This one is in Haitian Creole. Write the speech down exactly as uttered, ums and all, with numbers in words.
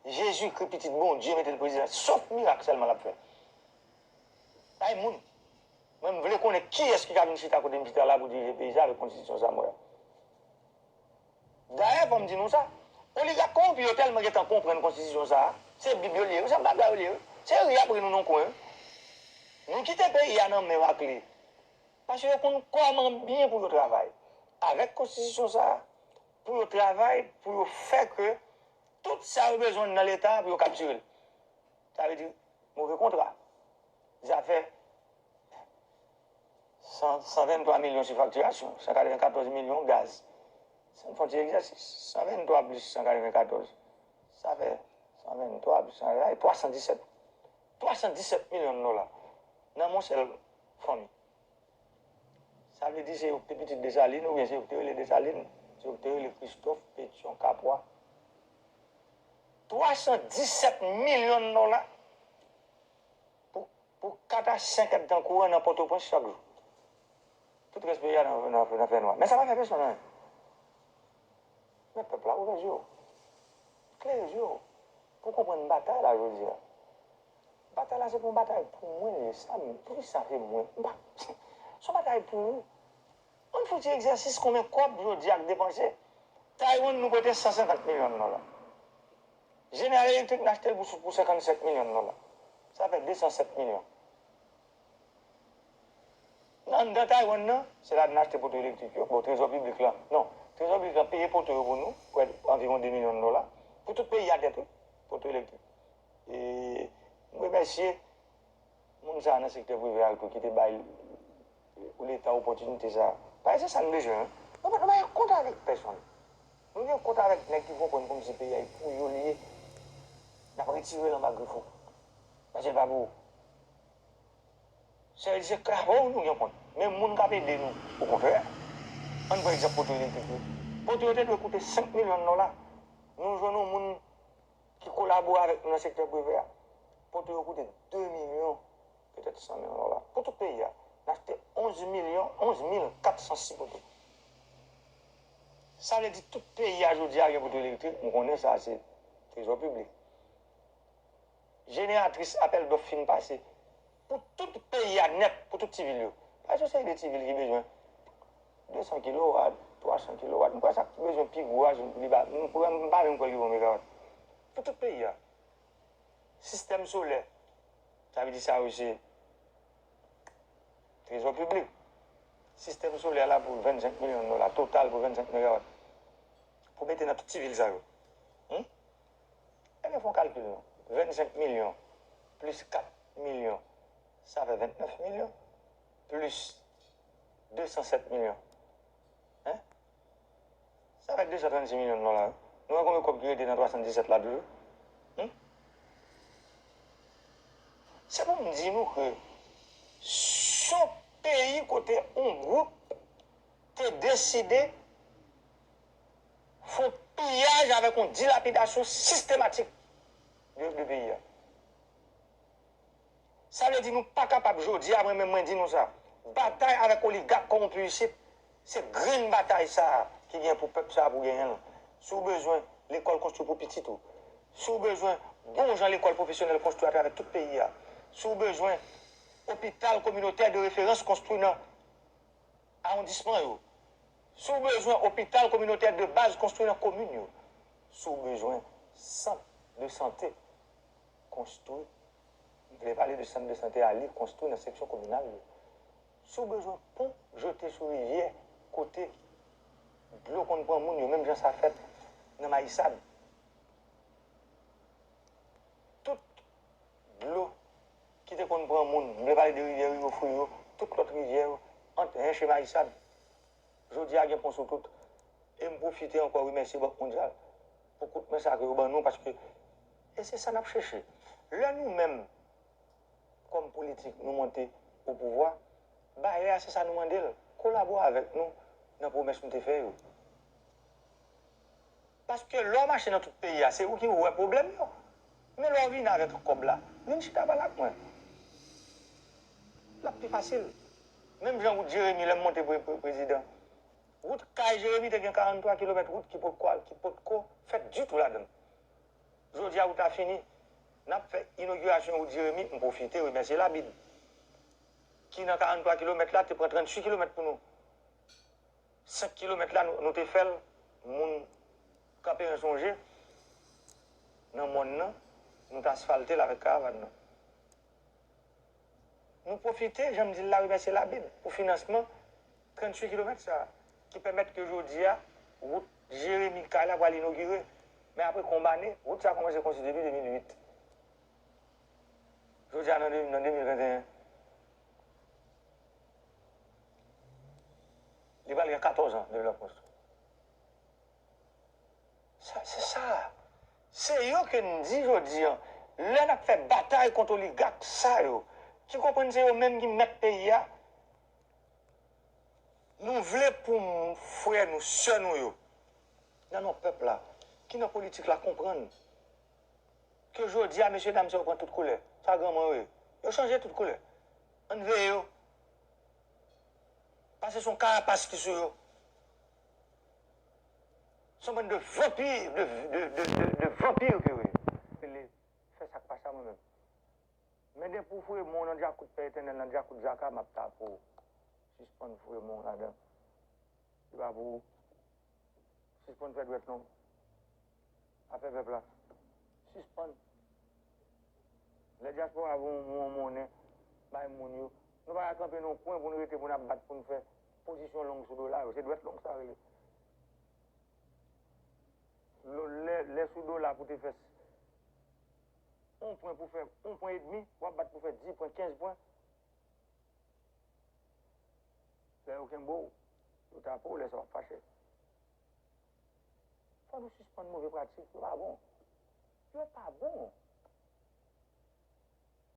Jezikri, pitit Bondye, mete l prezidan. Sof mirak sèlman l ap fè. Pa gen moun. Mwen, m vle konnen kiyès ki ka vin chita kote m chita la pou dirije peyi sa avèk konstitisyon sa m wè a. Dayè, fò m di nou sa, oligak kowonpi yo tèlman gentan konprann konstitisyon sa a, se Bib yo li ye, se Bib la yo li ye, se ri y ap ri nou nan kwen. Nou kite peyi a nan men yo ak li. Paske yo konn kòman byen pou yo travay avèk konstitisyon sa a, pou yo travay, pou yo fè ke tout sa yo bezwen nan Leta a pou yo kaptire l. Sa vle di, move kontra. Zafè san, san venntwa milyon sou faktirasyon, san katrevenkatòz milyon gaz. Sa n fè yon ti egzèsis. San venntwa plis san katrevenkatòz, sa fè san venntwa plis san katrevenkatòz, twa san disèt. Twa san disèt milyon dola nan men yon sèl fanmi. Sa vle di se yo ki te pitit Desalin, oubyen se yo ki te rele Desalin, se yo ki te rele Kristòf, Petyon, Kapwa. Twa san disèt milyon dola pou, pou kat a senk èdtan kouran nan Pòtoprens chak jou. Tout rès peyi a nan, nan, nan fènwa. Men sa pa fè pèsonn anyen. Men pèp la, ouvè je w. Klere je w. Pou konprann batay la jodi a. Batay la se pou yon batay pou mwen li ye. Sa m, poukisa se mwen? M pa, se yon batay pou ou. Ann fè yon ti egzèsis konbyen kòb jodi a k depanse. Taiwan nou prete san senkant milyon dola. Jeneral elektrik n achte l pou, pou senkannsenk milyon dola. Sa fè de san sèt milyon. Anndan Taiwan nan, se la n achte poto elektrik yo. Bon, trezò piblik lan, non. Trezò piblik lan peye poto yo pou nou, prè anviwon de milyon dola. Pou tout peyi a nèt, wi. Poto elektrik. E m remèsye moun sa a nan sektè prive a tou ki te bay Leta opòtinite sa a. Paske se sa n bezwen, wi. Nou pa, nou pa gen kont avèk pèsonn. Nou gen kont avèk nèg ki konprann kòmsi peyi a e pou yo li ye. N ap retire l anba grifo. Paske l pa pou ou. Sa vle di se krapo nou gen kont. Men moun k ap ede nou, okontrè. Ann pran egzanp poto elektrik yo. Poto yo te dwe koute senk milyon dola. Nou jwenn yon moun ki kolabore avèk nou nan sektè prive a. Poto yo koute de milyon, petèt san milyon dola. Pou tout peyi a, n achte onz milyon, onz mil kat san sis poto. Sa vle di tout peyi a jodi a gen poto elektrik, m konnen sa se trezò piblik. Jeneratris apèl dòf fin pase pou tout peyi a nèt, pou tout ti vil yo. Pa gen yon seri de ti vil ki bezwen de san kilowat, twa san kilowat. M kwè sa k bezwen pi gwo a, li ba, m kwè, m pa menm kwè li bon megawat. Pou tout peyi a. Sistèm solè, sa vle di sa yo se trezò piblik. Sistèm solè a la pou vennsenk milyon dola, total pou vennsenk megawat. Pou mete nan tout ti vil sa yo. Hmm? Ebyen, fè yon kalkil non. Vennsenk milyon plis kat milyon, sa fè ventnèf milyon, plis de san sèt milyon. Hein? Sa fè de san trannsis milyon dola, wi. Nou wè konbyen kòb ki rete nan twa san disèt la toujou? Hmm? Se pou m di nou ke s on peyi kote yon gwoup te deside fè yon piyaj avèk yon dilapidasyon sistematik de, de peyi a. Sa vle di nou pa kapab jodi a, mwen menm mwen di nou sa. Batay avèk oligak kòwonpi isit, se grenn batay sa a ki gen pou pèp sa a pou genyen l. Si w bezwen lekòl konstwi pou pitit ou, si w bezwen bon jan lekòl pwofesyonèl konstwi atravè tout peyi a, si w bezwen opital kominotè de referans konstwi nan awondisman yo, si w bezwen opital kominotè de baz konstwi nan komin yo, si w bezwen sant de sante konstwi, m vle pale de sant de sante a li konstwi nan seksyon kominal yo. Si w bezwen pon jete sou rivyè kote dlo konn pran moun yo, menm jan sa fèt nan Mayisad. Tout dlo ki te konn pran moun, m vle pale de rivyè Riyo Fri yo, tout lòt rivyè yo, ant Hench e Mayisad. Jodi a gen pon sou tout. E m pwofite ankò remèsye Bank Mondyal pou kout men sa ke yo ban nou, paske, e se sa n ap chèche. Lè nou menm, kòm politik, nou monte o pouvwa, bayè a se sa nou mande l, kolabore avèk nou nan pwomès nou te fè yo. Paske lè w mache nan tout peyi a, se ou ki wè pwoblèm yo. Men lè w vini avèk kòb la, vin chita pale ak mwen. L ap pi fasil. Menm jan wout Jeremi, lè m monte pre, pre, prezidan. Wout kay Jeremi te gen karanntwa kilomèt wout ki potko, ki potko fèt ditou ladan l. Jodi a wout la fini. N ap fè inogirasyon wout Jeremi. M pwofite remèsye Labid ki nan karanntwa kilomèt la te pran tranntuit kilomèt pou nou. Senk kilomèt la nou, nou te fè l, moun Kanperen sonje, nan mòn nan, nou t asfalte l avèk karavàn nan. Nou pwofite, jan m di l la, remèsye Labib pou finansman tranntuit kilomèt sa a, ki pèmèt ke jodi a, wout Jeremi Kay la pral inogire. Men apre konbane, wout sa a kòmanse konstwi depi de mil uit. Jodi a, nan de, nan de mil venteyen, li pral gen katòz an depi l ap konstwi. Sa, se sa. Se yo ke n di jodi an, lè n ap fè batay kont oligak sa yo, ki konprann se yo menm ki mèt peyi a, nou vle pou frè nou, sè nou yo, nan non pèp la, ki nan politik la, konprann ke jodi a, mesye dam sa yo pran tout koulè. Sa granmoun yo ye. Yo chanje tout koulè. Ann veye yo. Paske se yon karapas ki sou yo. Se yon bann de vanpi, de, de, de, de, de vanpi ke yo ye. Rele, fè sa k pa sa mwen menm. Men depi w foure men w nan djakout Pè Etènèl, nan djakout Jaka, m ap tape w. Sispann foure men w ladan. Li pa pou ou. Sispann fè dwèt long. Afè pèp la. Sispann. Lè dyaspora voye yon, yon monnen bay moun yo, nou pa ka kanpe nan yon kwen pou n rete, pou n ap bat, pou n fè pozisyon long sou dola yo. Se dwèt long sa rele. Lo-, lè, lè sou dola pou te fè yon pwen, pou fè yon pwen edmi, w ap bat pou fè dis pwen, kenz pwen. Lè yo kenbe w, yo tape w, lè sa w ap fache. Fò nou sispann move pratik, yo pa bon. Yo pa bon.